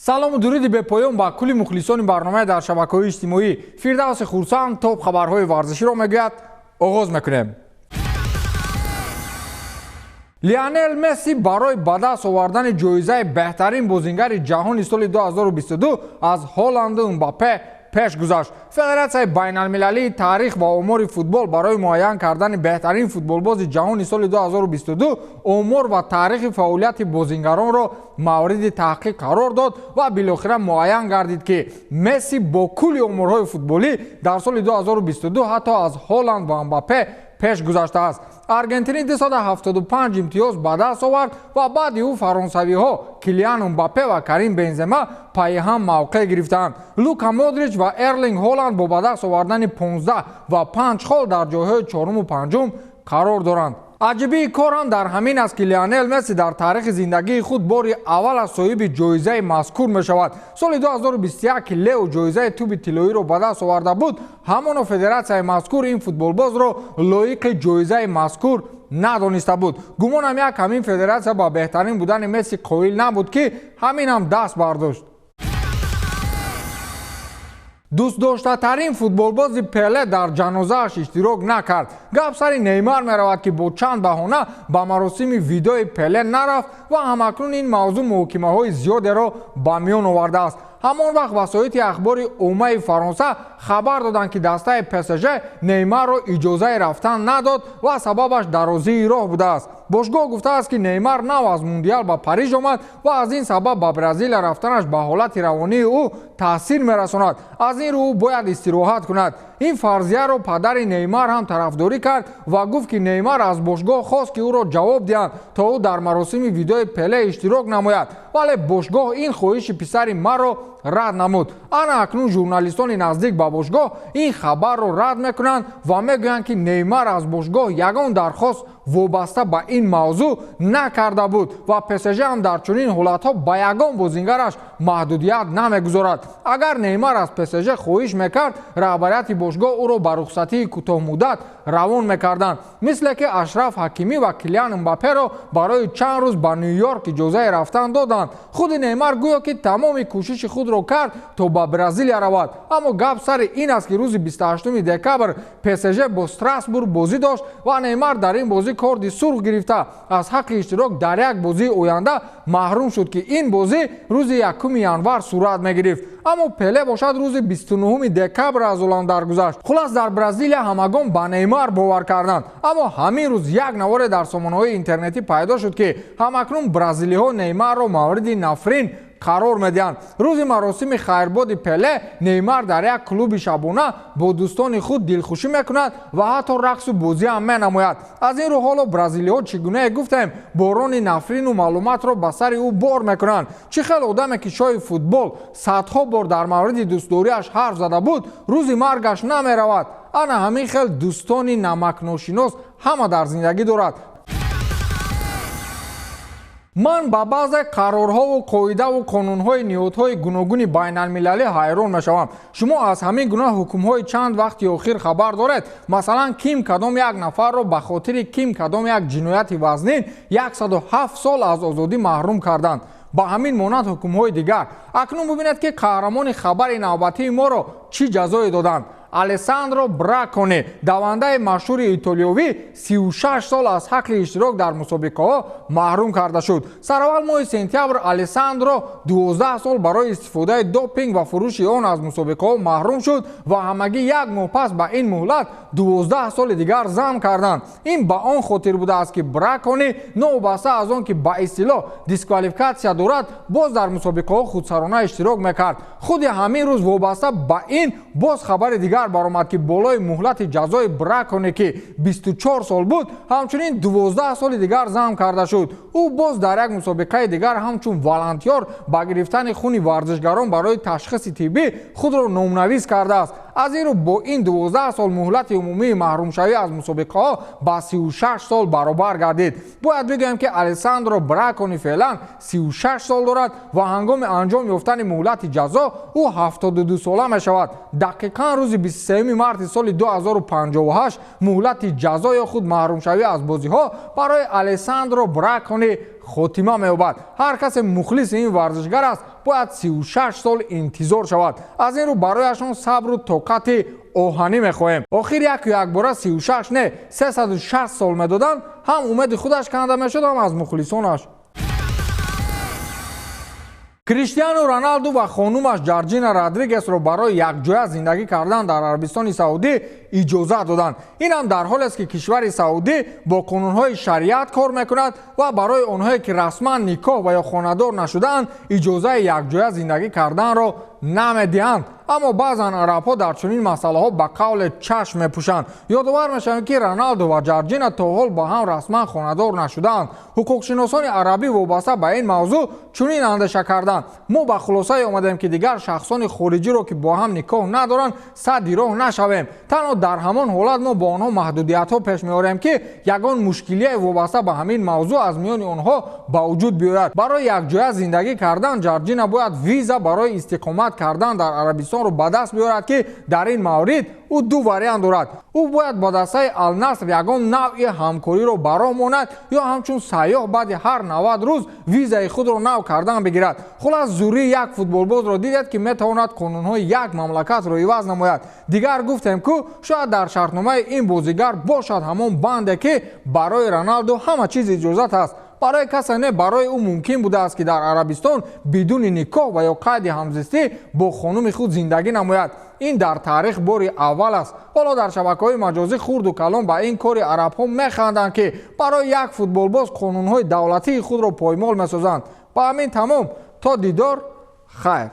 Салому дуруди бепоён ба кулли мухлисони барномаи дар шабакаҳои иҷтимоӣ. Фирдавси Хурсанд топ хабарҳои варзиширо мегӯяд. Оғоз мекунем. Лионел Месси барои ба даст овардани ҷоизаи беҳтарин бозингари ҷаҳони соли 2022 аз Ҳоланду Мбаппе пеш гузашт. Федератсияи байналмилалии таърих ва омори футбол барои муайян кардани беҳтарин футболбози ҷаҳони соли 2022 омор ва таърихи фаъолияти бозингаронро мавриди таҳқиқ қарор дод ва билохира муайян гардид, ки Месси бо кулли оморҳои футболӣ дар соли 2022 ҳатто аз Ҳоланд ва Мбаппе пеш гузаштааст. Аргентини 275 имтиёз ба даст овард ва баъди ӯ фаронсавиҳо Килиан Мбаппе ва Карим Бензема пайи ҳам мавқеъ гирифтаанд. Лука Модрич ва Эрлинг Ҳоланд бо ба даст овардани 15 ва 5 хол дар ҷойҳои чоруму панҷум қарор доранд. Аҷибии кор ҳам дар ҳамин аст, ки Лионел Месси дар таърихи зиндагии худ бори аввал аз соҳиби ҷоизаи мазкур мешавад. Соли 2021, ки Лео ҷоизаи тӯби тиллоиро ба даст оварда буд, ҳамоно федератсияи мазкур ин футболбозро лоиқи ҷоизаи мазкур надониста буд. Гумонам, як ҳамин федератсия ба беҳтарин будани Месси қоил набуд, ки ҳамин ҳам даст бардошт. Дӯстдоштатарин футболбози Пеле дар ҷанозааш иштирок накард. Гап сари Неймар меравад, ки бо чанд баҳона ба маросими видои Пеле нарафт ва ҳамакнун ин мавзӯъ муҳокимаҳои зиёдеро ба миён овардааст. Ҳамон вақт васоити ахбори оммаи Фаронса хабар доданд, ки дастаи ПСЖ Неймарро иҷозаи рафтан надод ва сабабаш дарозии роҳ будааст. Бошгоҳ гуфтааст, ки Неймар нав аз мундиал ба Париж омад ва аз ин сабаб ба Бразилия рафтанаш ба ҳолати равонии ӯ таъсир мерасонад, аз ин рӯ ӯ бояд истироҳат кунад. Ин фарзияро падари Неймар ҳам тарафдорӣ кард ва гуфт, ки Неймар аз бошгоҳ хост, ки ӯро ҷавоб диҳанд, то ӯ дар маросими видои Пеле иштирок намояд, вале бошгоҳ ин хоҳиши писари маро рад намуд. Ана акнун журналистони наздик ба бошгоҳ ин хабарро рад мекунанд ва мегӯянд, ки Неймар аз бошгоҳ ягон дархост вобаста ба ин мавзӯъ накарда буд ва ПСЖ ҳам дар чунин ҳолатҳо ба ягон бозингараш маҳдудият намегузорад. Агар Неймар аз ПСЖ хоҳиш мекард, раҳбарияти бошгоҳ ӯро ба рухсатии кӯтоҳмуддат равон мекарданд, мисле ки Ашраф Ҳакимӣ ва Килиан Мбапперо барои чанд рӯз ба Ню-Йорк иҷозаи рафтан доданд. Худи Неймар гӯё ки тамоми кӯшиши худро кард, то ба Бразилия равад, аммо гап сари ин аст, ки рӯзи 28 декабр ПСЖ бо Страсбург бозӣ дошт ва Неймар дар ин бозӣ корди сурх гирифта, аз ҳаққи иштирок дар як бозии оянда маҳрум шуд, ки ин бозӣ рӯзи 1 январ сурат мегирифт. Аммо Пеле бошад, рӯзи 29 декабр аз олам даргузашт. Хулас, дар Бразилия ҳамагон ба Неймар бовар карданд, аммо ҳамин рӯз як наворе дар сомонаҳои интернетӣ пайдо шуд, ки ҳамакнун бразилиҳо Неймарро мавриди нафрин қарор медиҳанд. Рӯзи маросими хайрбоди Пеле Неймар дар як клуби шабона бо дӯстони худ дилхушӣ мекунад ва ҳатто рақсу бозӣ ҳам менамояд. Аз ин рӯ ҳоло бразилиҳо, чӣ гунае гуфтем, борони нафрину маълумотро ба сари ӯ бор мекунанд. Чӣ хел одаме, ки шоҳи футбол садҳо бор дар мавриди дӯстдориаш ҳарф зада буд, рӯзи маргаш намеравад? Ана ҳамин хел дӯстони намакношинос ҳама дар зиндагӣ дорад. Ман ба баъзе қарорҳову қоидаву қонунҳои ниҳодҳои гуногуни байналмилалӣ ҳайрон мешавам. Шумо аз ҳамин гуна ҳукмҳои чанд вақти охир хабар доред? Масалан, ким кадом як нафарро ба хотири ким кадом як ҷинояти вазнин 107 сол аз озодӣ маҳрум карданд. Ба ҳамин монанд ҳукмҳои дигар. Акнун бубинед, ки қаҳрамони хабари навбатии моро чӣ ҷазое доданд. Алессандро Браконе, давандаи машҳури итолиёвӣ, 36 сол аз ҳаққи иштирок дар мусобиқаҳо маҳрум карда шуд. Сараввал моҳи сентябр Алессандро 12 сол барои истифодаи допинг ва фурӯши он аз мусобиқаҳо маҳрум шуд ва ҳамагӣ як моҳ пас ба ин муҳлат 12 соли дигар зам карданд. Ин ба он хотир будааст, ки Бракони новобаста аз он ки ба истилоҳ дисквалификатсия дорад, боз дар мусобиқаҳо худсарона иштирок мекард. Худи ҳамин рӯз вобаста ба ин боз хабари дигар баромад, ки болои муҳлати ҷазои Браконе, ки 24 сол буд, ҳамчунин 12 соли дигар зам карда шуд. Ӯ боз дар як мусобиқаи дигар ҳамчун волонтёр ба гирифтани хуни варзишгарон барои ташхиси тиббӣ худро номнавис кардааст. Аз ин рӯ бо ин 12 сол муҳлати умумии маҳрумшавӣ аз мусобиқаҳо ба 36 сол баробар гардид. Бояд бигӯем, ки Алессандро Бракони феълан 36 сол дорад ва ҳангоми анҷом ёфтани муҳлати ҷазо ӯ 72 сола мешавад. Дақиқан рӯзи 23 марти соли 2058 муҳлати ҷазо ё худ маҳрумшавӣ аз бозиҳо барои Алессандро Бракони хотима меёбад. Ҳар касе мухлиси ин варзишгар аст, Бояд 36 сол интизор шавад. Аз ин рӯ барояшон сабру тоқати оҳанӣ мехоҳем. Охир яку якбора 36 не, 360 сол медоданд, ҳам умеди худаш канда мешуд, ҳам аз мухлисонаш. Криштиану Роналду ва хонумаш Ҷорҷина Родригесро барои якҷоя зиндагӣ кардан дар Арабистони Саудӣ иҷозат доданд. Ин ҳам дар ҳолест, ки кишвари Саудӣ бо қонунҳои шариат кор мекунад ва барои онҳое, ки расман никоҳ ва ё хонадор нашудаанд, иҷозаи якҷоя зиндагӣ карданро намедиҳанд. Аммо баъзан арабҳо дар чунин масъалаҳо ба қавле чашм мепӯшанд. Ёдовар мешавем, ки Роналду ва Ҷорҷина то ҳол ба ҳам расман хонадор нашудаанд. Ҳуқуқшиносони арабӣ вобаста ба ин мавзӯъ чунин андеша карданд: мо ба хулосае омадем, ки дигар шахсони хориҷиро, ки бо ҳам никоҳ надоранд, садди роҳ нашавем. Танҳо дар ҳамон ҳолат мо бо онҳо маҳдудиятҳо пеш меорем, ки ягон мушкилие вобаста ба ҳамин мавзӯъ аз миёни онҳо ба вуҷуд биёяд. Барои якҷоя зиндагӣ кардан Ҷорҷина бояд виза барои истиқомат кардан дар Арабистонро ба даст биёрад, ки дар ин маврид ӯ ду вариант дорад. Ӯ бояд ба дастаи Алнаср ягон навъи ҳамкориро ба роҳ монад ё ҳамчун сайёҳ баъди ҳар 90 рӯз визаи худро нав кардан бигирад. Хулас, зурии як футболбозро дидед, ки метавонад қонунҳои як мамлакатро иваз намояд. Дигар гуфтем, ку шояд дар шартномаи ин бозигар бошад ҳамон банде, ки барои Роналду ҳама чиз иҷозат аст, барои касе не. Барои ӯ мумкин будааст, ки дар Арабистон бидуни никоҳ ва ё қайди ҳамзистӣ бо хонуми худ зиндагӣ намояд. Ин дар таърих бори аввал аст. Ҳоло дар шабакаҳои маҷозӣ хурду калон ба ин кори арабҳо механданд, ки барои як футболбоз қонунҳои давлатии худро поймол месозанд. Ба ҳамин тамом. То дидор, хайр.